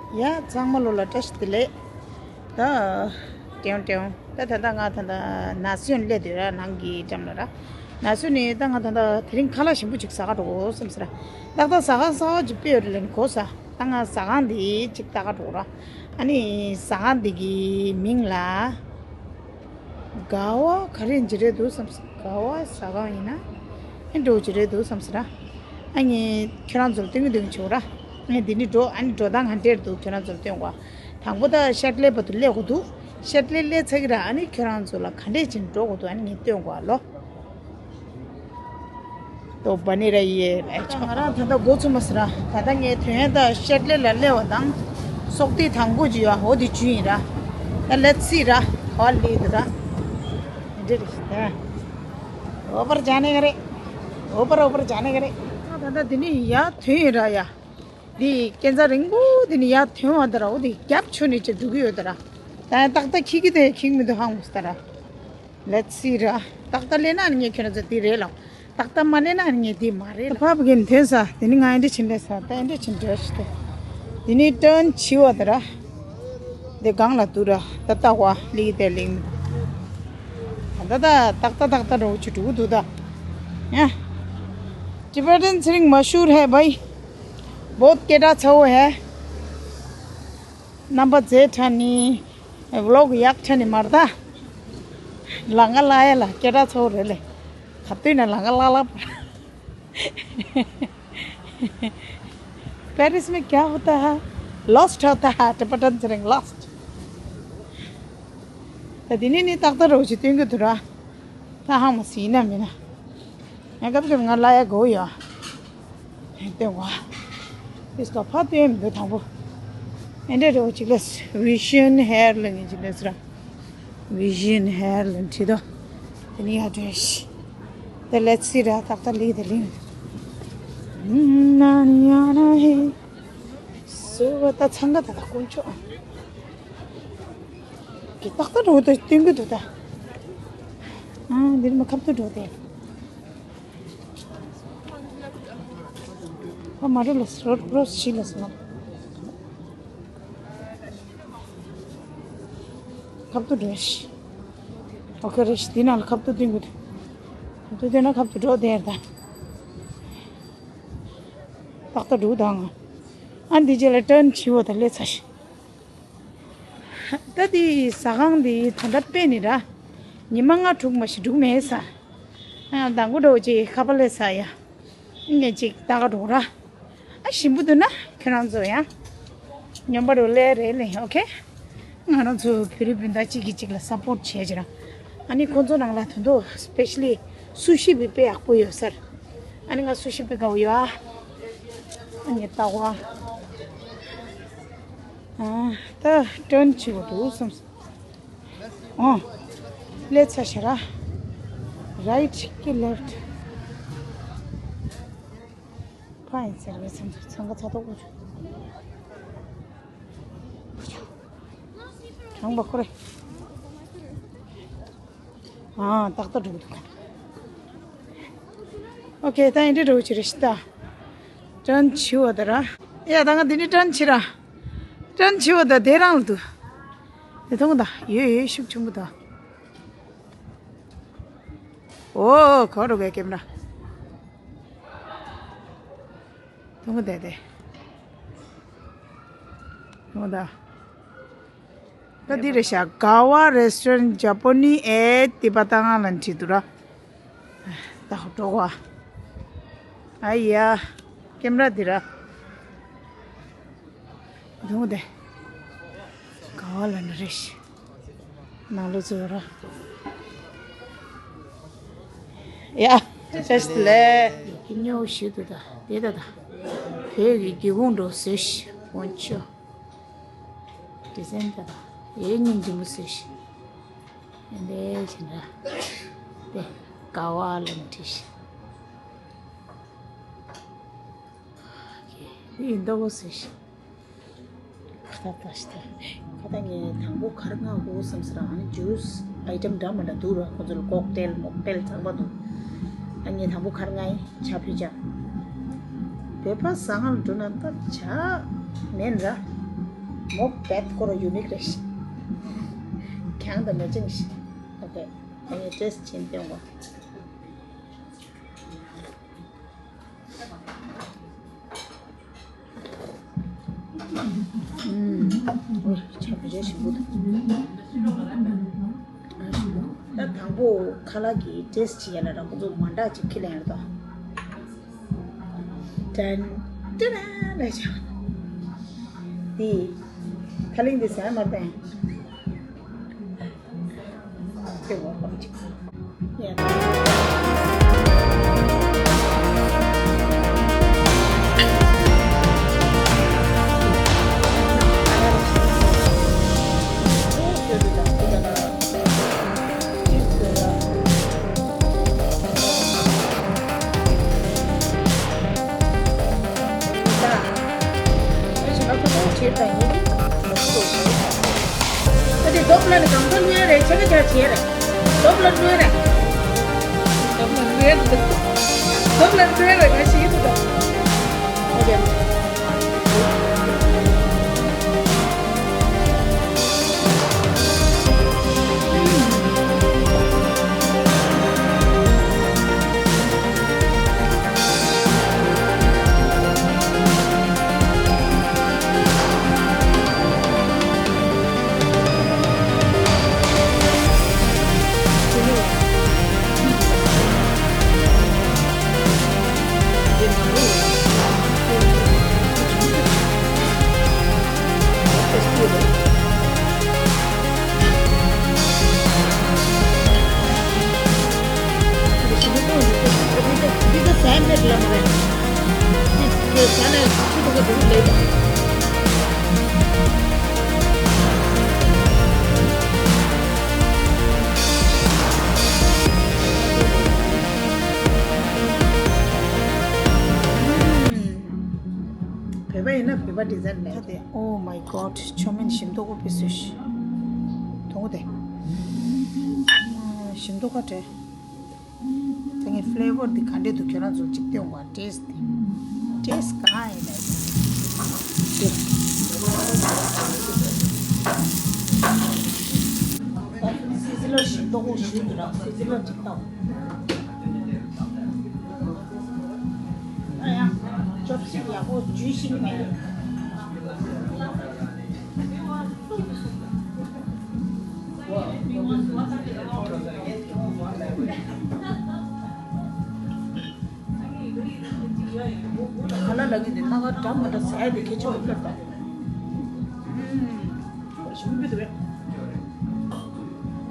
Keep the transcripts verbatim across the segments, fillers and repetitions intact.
ཡ་ཚང་མ་ལོ་ལ་བཀྲ་ཤིས་བདེ་ལེགས། ད་ཀྲེང་ཀྲེང་། ད་ད་ད་ང་ད་ད་ན་སུན་སླེབས་དུས་ར། ནང་གི་འགྲམ་ལ་ར། ན་སུན་ནི་ད་ང་ད་ད་དེ་རིང་ཁ་ལག་ཞིམ་པོ་ཅིག་ཟ་ག་འགྲོ་དགོས་བསམ་ཟེར་ར། ཏག་ཏག་ཟ་ཁང་གསར་པ་ཅིག་ཕྱེ་ཡོད་རེད་ལབ་ནི་གོ་ས། ད་ང་ཟ་ཁང་འདི་ཅིག་ལྟ་ག་འགྲོ་ར། ཨ་ནི་ཟ་ཁང་འདི་གི་མིང་ལ་ག་བ་ག་རེ་ཅིག་རེད་འདུག་བསམ་སོང་། ག་བ་ཟ་ཁང་ཡིན་ན་ཨེ་འགྲོ་ཅིག་རེད་འདུག་བསམ་སོང་ར། ཨ་ངས་ཁྱོད་རང་ཚོར་སྟོན་གི་སྟོན་གི་བྱུང་ར། ངས་འདི་ནས་འགྲོ། ཨ་ནི་འགྲོ་སྟངས་ག་འདྲས་འདུག་ཁྱོད་རང་ཚོར་སྟོན་གོ། དང་པོ་ད་ཤར་ལེ་བར་དུ་སླེབས་དགོས་འདུག་ཤར་ལེ་སླེབས་ཚར་གི་ར། ཨ་ནི་ཁྱོད་རང་ཚོ་ལ་ག་འདྲས་ཅིག་འགྲོ་དགོས་འདུག་ཨ་ནི་ངས་སྟོན་གོ་ལོ། ཏོ་བ་ནི་ར་ཡེ་ལ་ཆོ། ང་རང་ད་ལྟ་འགོ་ཚུགས་མ་སོང་ར། ད་ལྟ་ངས་ཐོན་ཡ་ད་ཤར་ལེ་ལ་སླེབས་པ་དང་སོག་ཏི་དང་པོ་ཅིག་ཡོད། འོ་དེ་བྱུང་ཡིན་ར། ད་let's see ར། ག་བ་སླེབས་འདུག་ར། འདི་རེད་ཤི་ད། ཨོ་པར་ཇཱ་ནེ་ག་རེ། ཨོ་པར་ཨོ་པར་ཇཱ་ནེ་ག་རེ། ད་ད་འདི་ནས་ཡར་ཐོན་ཡིན་ར་ཡ། འདི་སྐས་འཛེག་རིང་པོ་འདི་ནས་ཡར་ཐོན་པ་ད་ར། འོ་དེ་རྒྱབ་ཆོད་ནས་ཅིག་འགྲོ་གི་ཡོད་ད་ར། ད་ཏག་ཏག་འཁྱེར་གི་འདུག་འཁྱེར་མི་འདུག་ཧ་གོ་མ་སོང་ད་ར། Let's see ར། ཏག་ཏག་སླེབས་ན་ངས་ཁྱོད་རང་ཚོ་འདི་རེད་ལབ། ཏག་ཏག་མ་སླེབས་ན་ངས་འདི་མ་རེད་ལབ། ཕ་བུ་གིན་ཐོན་ས། དེ་ནི་ང་ཨེ་འདྲ་ཕྱིན་སླེབས་ས། ད་ཨེ་འདྲ་ཕྱིན་འགྲོ་ཤི་ཏེ། དེ་ནི་ཊརན་བྱི་བ་ད་ར། དེ་སྒང་ལ་འདུག་ར། ད་ལྟ་བ་ལིག་དེ་ལིག་མི་འདུག་ད་ད་ཏག་ཏག་ཏག་ཏག་འགྲོ་ཆུ་འགྲོ་འདུག་ད། ཡ། टिबेटन सिरिंग मशहूर है भाई। बहुत केटा छाओ है। རྣམ་པ་མཛེས་དྲགས་ནི། ཝི་ལོག་ཡག་དྲགས་ནི་མ་རེད་ད། ལང་ཀ་ལ་ཡ་ལ་སྐད་གྲགས་ཚ་པོ་རེད་ལེ། ག་དུས་ན་ལང་ཀ་ལ་ལ། पेरिस में क्या होता है? लॉस्ट होता है। टिबेटन सिरिंग लॉस्ट। ད་དེ་ནས་ནི་ཏག་ཏག་རོ་ཅིག་སྟོན་གི་འདུག་ར། ད་ཧང་མ་སི་ཡིན་ན་མིན་ན། ང་སྐབས་སྐབས་ང་ལ་ཡ་གོ་ཡོད། ལྟོས་གོ། དེ་སྐབས་ཕ་ལྟོས་མི་འདུག་དང་པོ། ཨེ་འདྲ་རེ་བ་ཅིག་ལས་Vision Hair ལ་ངས་ཅིག་ལས་ར། Vision Hair ལ་བྲིས་དོ། དེ་ནི་ཡ་འདྲེས། དེ་let's see ར་ཏག་ཏག་ལིག་དེ་ལིག་ན་ནི་ཡ་ན་ཧེ། སུ་བ་ད་ཚང་ག་ད་ད་དཀོན་མཆོག་གི་ཏག་ཏག་རེ་བ་ད་སྟོན་གི་འདུག་ད། ཨ་འདིར་མ་ཁབ་ཏུ་འགྲོ་དེ། ཨ་མ་རེད་ལ་སོ་རོ་ཤི་ལ་སོ། ཁབ་ཏུ་འགྲོ་ཤི། ཨོ་ཁེ་རེ་ཤི་དེ་ན་ལ་ཁབ་ཏུ་སྟོན་གི་འདུག་ཁབ་ཏུ་སྟོན་ན་ཁབ་ཏུ་འགྲོ་དེར་ད། ཏག་ཏག་འགྲོ་དང་། ཨ་འདི་རྗེས་ལ་ཊརན་བྱི་བ་ད་སླེབས་ཚར་ཤི། ད་དེ་ཟ་ཁང་དེ་ད་ལྟ་སྤེལ་ནི་ར། ཉི་མ་ལྔ་དྲུག་མ་ཞིག་འགྲོ་མེད་ས། ཨ་དང་པོ་འགྲོ་ཅིག་ཁ་པར་ལས་ས་ཡ། ངས་ཅིག་ལྟ་ག་འགྲོ་ར། ཨ་ཞིམ་པོ་འདུག་ན་ཁྱོད་རང་ཚོ་ཡ། སྙོམས་པ་འགྲོ་ལེ་རེད་ལེ། ཨོ་ཁེ། ང་རང་ཚོ་བོད་རིགས་སྤུན་ཟླ་གཅིག་གིས་གཅིག་ལ་སཔོར་ཊི་བྱས་ཅི་ར། ཨ་ནི་ཁོང་ཚོ་ནང་ལ་ད་དུང་སི་པེ་ཤ་ལི་སུ་ཤི་བི་དཔེ་ཡག་པོ་ཡོད་ས་རེད། ཨ་ནི་ང་སུ་ཤི་བི་དགའ་བོ་ཡོད་ཨ། ཨ་ནི་ལྟ་བ། ཨ་ད་ཊརན་བྱེད་དགོས་འདུག་བསམ་སོང་། ཨོ། སླེབས་ཚར་ཤག་ར། རའིཊ་ཀི་ལེཕཊ། ཕ་ཡིན་ཟེར་བའི་སེམས་ཚོར་འཚང་ཁ་ཚ་ཏོག་པོ་བྱུང་། དྲང་པོ་ཁོ་རེ། ཨ་ཏག་ཏག་འགྲོ་གི་འདུག་ཨོ་ཁེ། ད་ཡིན་འདྲ་འགྲོ་གི་རེད་ཤི་ད། ཊརན་བྱི་བ་ད་ར། ཡ་ད་ང་འདི་ནས་ཊརན་བྱི་ར། ཊརན་བྱི་བ་ད་དེ་རང་ལ་འདུག་དེ་མཐོང་གི་ད། ཡོད་ཡོད་ཤུགས་ཆེན་པོ་ད། ཨོ་ག་རུ་གའི་ཀེམ་ར། མཐོང་གི་ད་དེ། མཐོང་གི་ད། ད་འདི་རེད་ཤག་ག་བ་རེ་སི་ཊོ་རན་ཇ་པོ་ནི་ཨེ་ཏི་པ་ཏང་ལ་འཁྲིད་འདུག་ར། ད་འགྲོ་གོ། ཨ་ཡ། ཀེམ་ར་འདི་ར། འདུག་དེ། ག་བ་ལ་ནི་རེ་ཤི། ནང་ལོ་ཚོ་ར། ཡ། ཅེས་ལེ། ཀི་ཉོ་ཞུ་དུ་ད། དེ་ད་ད། བོད་ཀྱི་སྒེའུ་ཁུང་འགྲོ་ཟེར་ཤི། འོན་ཆོ། ཌི་ཟན་ད་ད། ཡེ་སྙིང་རྗེ་མོ་ཟེར་ཤི། ཡེ་འདྲེ་ཞིག་འདྲ། དེ། ག་བ་ལ་མི་ཁྲིད་ཤི། དེ་ཡིན་ད་བོ་ཟེར་ཤི། ཁ་ད་ད་ཤི་ད། ཁ་ད་ངས་དང་པོ་ག་རེ་མངགས་དགོས་བསམ་ཟེར་ཨ་ནི་ཇུས་ཨའི་ཊམ་འདྲ་མི་འདྲ་འདུག་ར། ཁོ་ཚོ་ལ་ཀོག་ཊེལ་མོག་ཊེལ་ཚང་མ་འདུག་ཨ་ངས་དང་པོ་ག་རེ་མངགས་ཡིན་ཇ་ཕུད་ཇ། བོད་པ་ཟ་ཁང་ལ་འགྲོ་ན་ད་ཇ་མེད་ར། མོ་བེད་ཁོ་ར་ཡུ་ནིག་རེད་ཤི། ཁྱང་དང་མེ་ཅིང་ཤི། ཨོ་ཁེ། ཨ་ནི་ཊེ་སི་ཊི་བྱིན་ཏེ་ཡོང་གོ། ཨུམ། ཨོ། ཆ་བོ་རེ་ཞིམ་པོ་འདུག་ད་དང་པོ་ཁ་ལག་གི་ཊེ་སི་ཊི་བྱེད་ཡ་ལ་ར་ཁོ་ཚོ་མ་འདྲ་ཅིག་ཁྱེར་ལེན་ཡ་རེད་དོ། ཏན་ཏན་ལ་ཆ། འདི་ཐ་ལིང་འདི་ཟ་མ་པས། དེ་བ་ཀམ་ཅིག་བོད་པ་ཡིན་ན་བོད་པ་ཌི་ཛའིན་མེད། Oh my god, ཆོ་མིན་ཞིམ་མདོག་པོ་དཔེ་སྲིད་ཤི། མཐོང་གོ་དེ། ཞིམ་མདོག་ག་དྲེ། དེ་ངའི་ཕི་ལེ་བར་འདི་ག་འདྲས་འདུག་ཁྱོད་རང་ཚོ་གཅིག་སྟོན་དགོས། ཊེ་སི་ཊི་འདི། ཊེ་སི་ཊི་གང་ཡིན་ནས། སི་ཛི་ལོ་ཞིམ་མདོག་པོ་ཞིག་འདུག་ར། སི་ཛི་ལོ་གཅིག་བཏང་། ཨ་ཡ། ཅོབ་སི་ཊིག་ཡག་པོ་འཇུས་ཤེས་ཀྱི་མེད། ཁ་ལག་ལ་གི་འདི་སྣ་ཁ་འདྲ་མ་འདྲ་ཟ་ཡ་དེ་གལ་ཆེ་བ་སླེབས་པ། ཞིམ་པོ་འདུག་པས།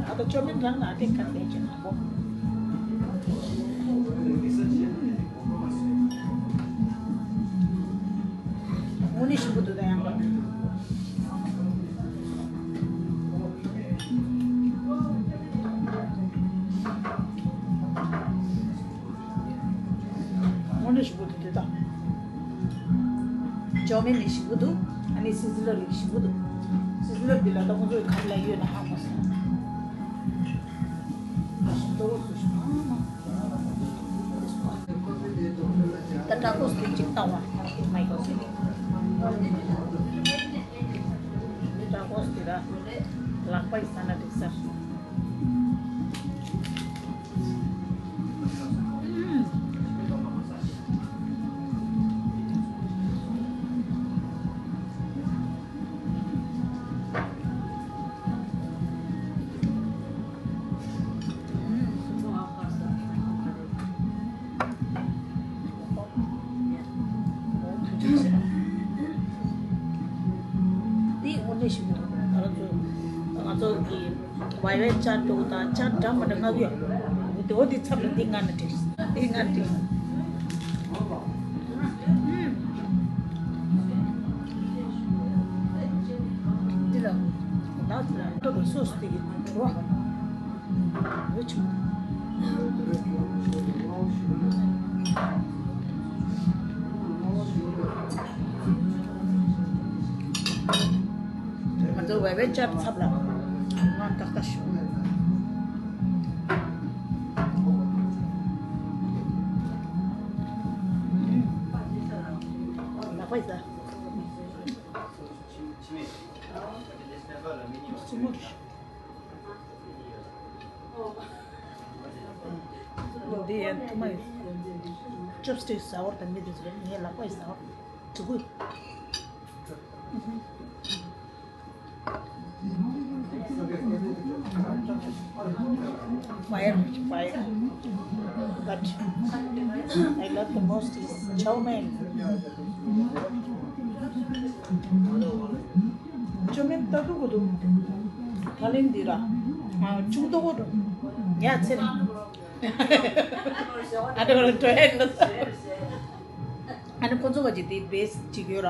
ཨ་ད་ཅོ་མིན་རང་ལ་དེ་ག་དེ་ཅན་ཧ་གོ། དངོས་གནས་ཞིམ་པོ་འདུག་ད་ཡང་པ། དངོས་གནས་ཞིམ་པོ་འདུག་དེ་ད། ཅོ་མིན་ནི་ཞིམ་པོ་འདུག་ཨ་ནི་སི་ཛི་ལོ་ལི་ཞིམ་པོ་འདུག་སི་ཛི་ལོ་འདི་ལ་ད་ཁོ་ཚོའི་ག་རེ་ལ་ཡོད་ན་ཧ་མ་སོང་། ཞིམ་པོ་འདུག་ཞིམ་པོ། ད་ཏྲ་ཀོ་སི་དེ་གཅིག་བཏང་བ། མའི་ཀོ་སི། ཏྲ་ཀོ་སི་དེ་ལ་ལག་པ་ཡི་ས་ན་འགྲིག་ས། འདི་དངོས་གནས་ཞིག་མི་འདུག་ང་ཚོ་ང་ཚོ་གི་ཝའི་ཝའི་ཅ་འགྲོ་དང་ཅ་འདྲ་མ་འདྲ་ང་གི་ཡོད། འདི་འོ་འདི་ཚབ་ལ་འདི་ང་ན་འགྲིག་འདི་ང་འགྲིག་འདི་ལ་ང་ཚོ་ལ་འགྲོ་དང་སོ་སོ་དེ་གི་འགྲོ་བ། ང་ཚོ་ཝའི་ཝའི་ཅ་ཚབ་ལ་ང་ཏག་ཏག་ཞུ། ལག་པ་ཡི་ཟ། སུ་མོ་རེད། འདི་ཡན་ཐུ་མ་ཡོད། ཅོབ་སི་ཊིག་ཟ་བར་དང་མི་དེ་ཚོ་ངའི་ལག་པ་ཡི་ཟ་བར་དུ་གུ། Fire, fire. But I love the most is chow mein. Chow mein ད་དུ་གོ་དུ། ད་ལན་འདི་ར། ཨ་ཅུང་ཏོ་གོ་དུ། ཡ་ཚེ་ར། ཨ་ད་གོ་དུ་ཧེ་ལ། ཨ་ནི་ཁོ་ཚོ་བ་ཅིག་དེ་བེ་སི་ཅིག་ཡོད་ར།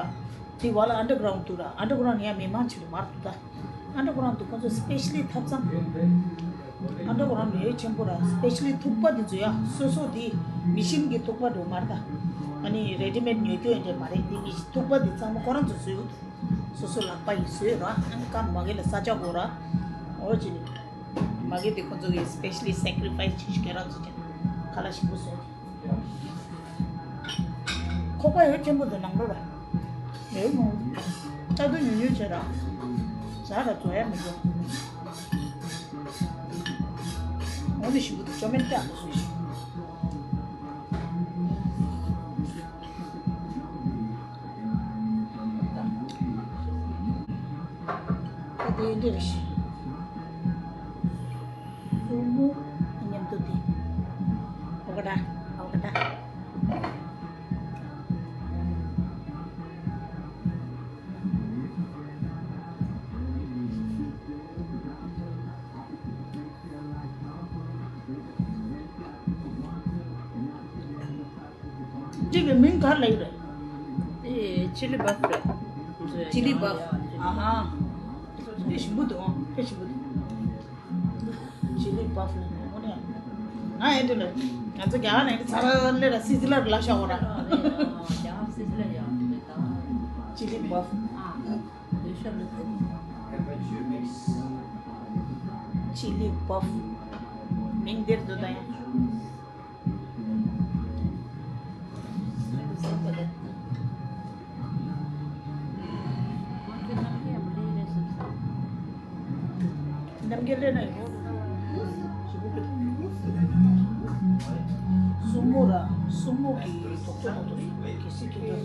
དེ་བ་ལ་ཨན་ཌར་གྷ་རའུན་ཌ་འདུག་ར། ཨན་ཌར་གྷ་རའུན་ཌ་ཡ་མི་མང་ཆེ་རུ་མར་འདུག་ད། ཨན་ཌར་གྷ་རའུན་ཌ་དུ་ཁོ་ཚོ་སི་པེ་ཤ་ལི་ཐབ་ཚང་། ཨན་ཌར་གྷ་རའུན་ཌ་ཡོད་ཆེན་པོ་ར། སི་པེ་ཤ་ལི་ཐུག་པ་དེ་ཚོ་ཡ་སོ་སོ་དེ་མི་ཤིན་གྱི་ཐུག་པ་འགྲོ་མར་ད། ཨ་ནི་རེ་ཌི་མེཌ་ཉོ་རྒྱུ་ཡིན་འདྲ་མ་རེད། དེ་མི་ཤིན་ཐུག་པ་དེ་ཚང་མ་ཁོ་རང་ཚོ་བཟོས་ཡོད་འདུག་སོ་སོ་ལག་པ་ཡིས་བཟོས་ར། ཨ་ནི་ཀ་མ་གི་ལ་ས་ཆ་གོ་ར། འོ་ཅི་ནི། མ་གི་དེ་ཁོ་ཚོ་གི་སི་པེ་ཤ་ལི་སེ་ཀི་རི་ཕ་ཡི་སི་བྱེད་ཤི་ཁེ་རང་ཚོ་ཅན་ཁ་ལ་ཞིམ་པོ་བཟོས། ཁོག་པ་ཡོད་ཆེན་པོ་དུ་ནང་ལོ་ར། ཡོད་མོ། ལྟ་དུ་ཉུང་ཉུང་བྱེད་ར། ཟ་ར་བཙོ་ཡ་མི་འགྲོ། འོ་ནི་ཞིམ་པོ་དུ་ཅོ་མེན་ཏ་དུ་སུ་ཞིག་ད་དེ་འདྲ་རེད་ཤག་སུ་མོ་མཉམ་དུ་དེ། ཨོ་ཀ་ད། ཨོ་ཀ་ད། གཅིག་གི་མིང་ག་རེ་ལབ་ཀྱི་རེད། དེ་ཆི་ལི་བབ་རེད། ཆི་ལི་བབ། ཨ་ཧ། དེ་ཞིམ་པོ་འདུག་དེ་ཞིམ་པོ་འདུག་ཆི་ལི་བབ་ལབ་ནས་དངོས་གནས། ང་ཨེ་འདྲ་ལ། ང་ཚོ་རྒྱ་གར་ནང་གི་ཚ་ལ་ལེ་ལ་སི་ཛི་ལར་ལ་ཤ་འོ་ར། ཆི་ལི་བབ། ཆི་ལི་བབ། མིང་འདིར་འདུག་ད་ཡ། ནམ་རྒྱལ་ལས་ན་ཡོད། སུ་མོ་ར། སུ་མོ་གི་དོག་ཅོག་དོག་ཅོག་གི་སི་ཀི་དོ།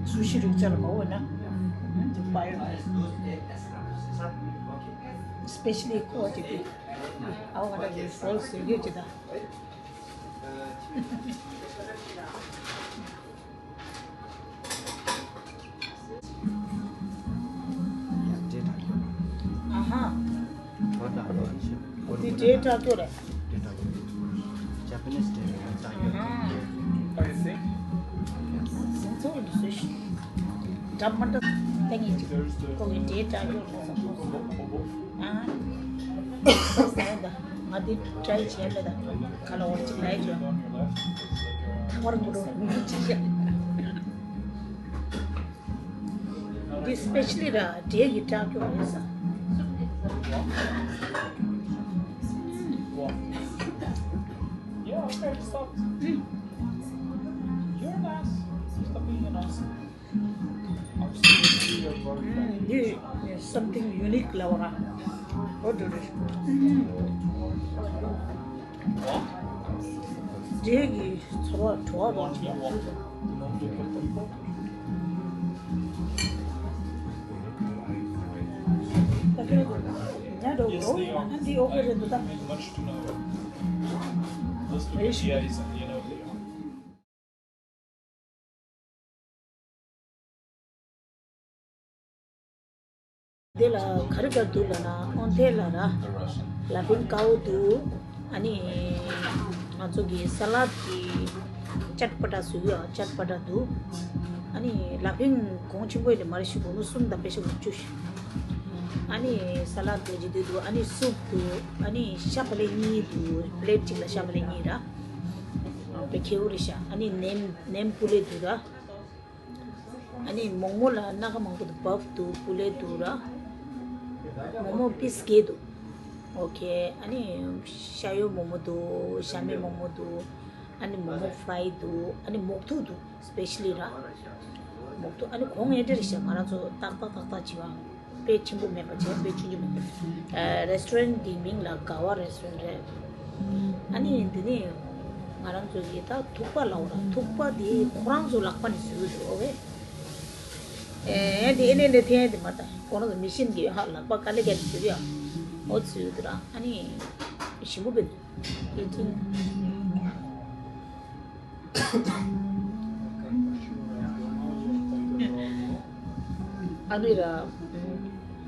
སུ་ཤི་རིགས་ཅར་མ་འོ་ན། འདི་པ་ཡོད། སི་པེ་ཤ་ལི་ཁོ་དེ་དེ། ཨ་བ་ད་གི་སོལ་སི་གི་ཅི་ད། ཨ་ཧ། འདི་འབྲས་སྐྲ་ཀྱོ་རེད། Japanese tea རེད། ཨ་ཧ། ཚོ་འདི་སུ་ཞིག་འདྲ་མི་འདྲ་ལྟ་ངེས་ཀྱི་ཁོ་གི་འབྲས་སྐྲ་ཀྱོ་རེད་བསམ་སོང་། ཨ་ཧ། ང་འདི་ཊ་རའི་བྱས་མེད་ད། ཁ་ལ་འོར་ཅིག་ལའི་བྱས། ཐང་བར་མི་འགྲོ་མི་འགྲོ་ཅི་བྱས། འདི་སི་པེ་ཤ་ལི་ར་འབྲས་ཀྱི་སྐྲ་ཀྱོ་རེད་ས། Yeah, very soft. You're nice. Stop being an ass. Absolutely, you're perfect. འདི་something unique ལབ་ར། འོ་འདྲ་རེད། འབྲས་ཀྱི་ཚོར་བ་བྲོ་བ་རོ། ད་ཁྱོད་ཉལ་འགྲོ་གི་རོ། ཨ་འདི་ཨོ་ཁེ་རེད་འདུག་ད། Much to know. Let's look at the eyes and you know they are. དེ་ལ་ག་རེ་ག་རེ་འདུག་ལབ་ན། ཨོན་ཐེ་ལ་ར། ལ་ཕིང་ཀའོ་འདུག་ཨ་ནི་ང་ཚོ་གི་ས་ལད་གི་ཅད་པ་ཏ་བཟོས་ཡོད། ཅད་པ་ཏ་འདུག་ཨ་ནི་ལ་ཕིང་གོང་ཆེན་པོ་ཡིན་ནི་མ་རེད། ཤི་བོ་ནུ་གསུམ་དང་པེ་ཤ་བོ་བཅུ་ཤི། ཨ་ནི་ས་ལད་འདུག་ཇི་འདུག་འདུག་ཨ་ནི་སུབ་འདུག་ཨ་ནི་ཤ་བག་ལེབ་གཉིས་འདུག་པི་ལེཊ་གཅིག་ལ་ཤ་བག་ལེབ་གཉིས་ར། དཔེ་ཁེ་བོ་རེད་ཤག་ཨ་ནི་ནེམ་ནེམ་པུ་ལེ་འདུག་ར། ཨ་ནི་མོག་མོག་ལ་སྣ་ཁ་མང་པོ་འདུག་བབ་འདུག་པུ་ལེ་འདུག་ར། མོག་མོག་པིས་བརྒྱད་འདུག་ཨོ་ཁེ། ཨ་ནི་ཤ་ཡོད་མོག་མོག་འདུག་ཤ་མེད་མོག་མོག་འདུག་ཨ་ནི་མོག་མོག་ཕ་རའི་འདུག་ཨ་ནི་མོག་ཐུག་འདུག་སི་པེ་ཤ་ལི་ར། མོག་ཏོ། ཨ་ནི་གོང་ཨེ་འདྲ་རེད་ཤག་ང་རང་ཚོ་ཏག་ཏག་ཏག་ཏག་བྱེད་པའང་དཔེ་ཆེན་པོ་མེད་པ་བྱས། དཔེ་ཆུང་ཆུང་མེད་པ། ཨ། རེ་སི་ཊོ་རན་གྱི་མིང་ལ་ག་བ་རེ་སི་ཊོ་རན་རེད། ཨ་ནི་འདི་ནི་ང་རང་ཚོ་གི་ད་ཐུག་པ་ལབ་དགོས་ར། ཐུག་པ་དེ་ཁོ་རང་ཚོ་ལག་པ་ནས་བཟོས་འདུག་ཨོ་ཁེ། ཨེ་དེ་ཨེ་ནས་ལས་འཐེན་དེ་མ་ད་ཁོ་རང་ཚོ་མི་ཤིན་གྱི་ཧ་ལག་པ་དཀའ་ལས་བརྒྱབ་ནས་བཟོས་ཡ། ཨོ་བཟོས་འདུག་ར། ཨ་ནི་ཞིམ་པོ་བེད་འདུག་ཨེ་ཏིང་། ཨ་ནི་ར།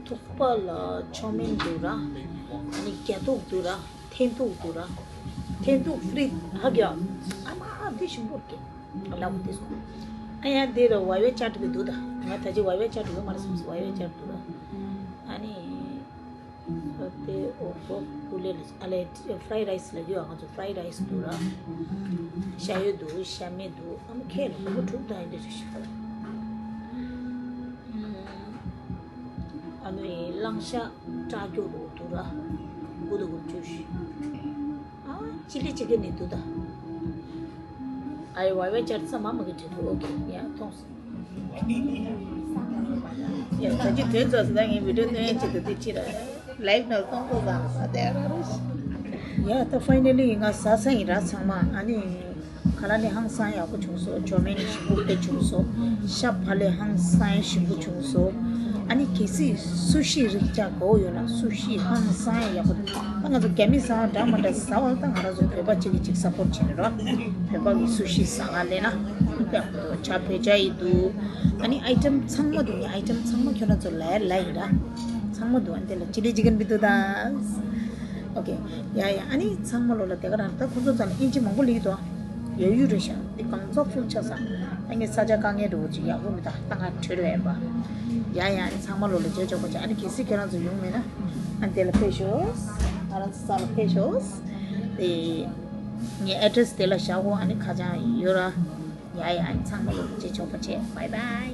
ཐུག་པ་ལ་ཆོ་མིན་འདུག་ར། ཨ་ནི་རྒྱ་ཐུག་འདུག་ར། འཐེན་ཐུག་འདུག་ར། འཐེན་ཐུག་ཕྲི་ཧ་གི་ཨ་མ་འདི་ཞིམ་པོ་རེད། ལབ་དེ་སོང་། ཨ་ཡ་འདི་ར་ཝའི་ཝའི་ཅཱཊ་གི་འདུག་ད། ང་ད་ཅི་ཝའི་ཝའི་ཅཱཊ་ཡོད་མ་རེད་བསམ་སོང་། ཝའི་ཝའི་ཅཱཊ་འདུག་ར། ཨ་ནི། ཨ་དེ་ཨོ་ཧོ་པུ་ལེ་ལ་ཨ་ལེ་ཕ་རའི་རའི་སི་ལ་ཡོད། ང་ཚོ་ཕ་རའི་རའི་སི་འདུག་ར། ཤ་ཡོད་འདུག་ཤ་མེད་འདུག་ཨ་མ་ཁེ་ལ་ལོ་དྲུག་དང་ཡིན་འདྲ་ཞིག་ཤི་ཁ་ལ། ཨ་ནི་གླང་ཤ་སྐྲ་སྐྱོ་རུ་འདུག་ར། གུ་དུ་གུ་བཅུ་ཞིག་ཨ་ཅི་ལི་ཅི་གེ་ནི་འདུག་ད། ཨའི་ཝའི་ཝའི་ཅཱཊ་ས་མ་མ་གི་འདྲ་འདུག་ཨོ་ཁེ་ཡ་མཐོང་སོང་། ཡ་ད་ཅི་དོན་རྫོགས་སོང་། ད་ངས་བི་ཌིའོ་སྟོན་ཡ་ཅིག་ད་དེ་ཅི་ར་ལའིབ་ནང་གཏོང་དགོས་ཙང་ད་དེ་ར་རུ། ཡ་ད་ཕའི་ནལ་ལི་ང་ཟ་ས་ཡིན་ར་ཚང་མ། ཨ་ནི་ཁ་ལག་ནི་ཧང་སང་ཡག་པོ་བྱུང་སོང་། ཅོ་མིན་ནི་ཞིམ་པོ་དཔེ་བྱུང་སོང་། ཤ་བག་ལེབ་ཧང་སང་ཞིམ་པོ་བྱུང་སོང་། ཨ་ནི་གལ་སྲིད་སུ་ཤི་རིགས་ཅག་དགའ་བོ་ཡོད་ན་སུ་ཤི་ཧང་སང་ཡག་པོ་འདུག་ད་ང་ཚོ་རྒྱ་མི་ཟ་བ་འདྲ་མ་འདྲ་ཟ་བ་ལ་ད་ང་རང་ཚོ་བོད་པ་གཅིག་གིས་གཅིག་སཔོརྚ་བྱེད་ནི་རོ། བོད་པ་གི་སུ་ཤི་ཟ་ག་སླེབས་ན་ཡག་པོ་འདུག་ཇ་བོད་ཇ་ཡི་འདུག་ཨ་ནི་ཨའི་ཊེམ་ཚང་མ་འདུག་ནི་ཨའི་ཊེམ་ཚང་མ་ཁྱོད་རང་ཚོ་ལ་ལ་ཡིན་ར། ཚང་མ་འདུག་ཨ་ནི་དེ་ལ་ཅི་ལི་ཅི་གེན་བི་འདུག་ད། ཨོ་ཁེ། ཡ་ཡ། ཨ་ནི་ཚང་མ་ལོ་ལ་དེ་ག་རང་ད་ཁོ་ཚོ་ཚང་ལ་ཨིན་ཇི་མང་པོ་ལི་དོ། ཡ་ཡུ་རེ་ཤ་འདི་གང་ཚོགས་ཕུལ་ཆགས་ས། ཨ་ངས་ས་ཆ་དཀའ་ངལ་འགྲོ་ཅིག་ཡག་པོ་མི་ད་ད་ང་བྲེལ་བས་པ། ཡ་ཡ། ཨ་ནི་ཚང་མ་ལོ་ལ་རྗེས་ཆོག་པ་ཆ། ཨ་ནི་གལ་སྲིད་ཁྱོད་རང་ཚོ་ཡོང་མེད་ན་ཨ་ནི་དེ་ལ་ཕེབས་ཤོག་ང་རང་ཚོ་ས་ལ་ཕེབས་ཤོག་དེ་ངའི་ཨེ་ཌི་རེ་སི་དེ་ལ་བཞག་གོ་ཨ་ནི་ཁ་བྱང་ཡོད་ར། ཡ་ཡ། ཨ་ནི་ཚང་མ་ལོ་ལ་རྗེས་ཆོག་པ་ཆ། བའི་བའི།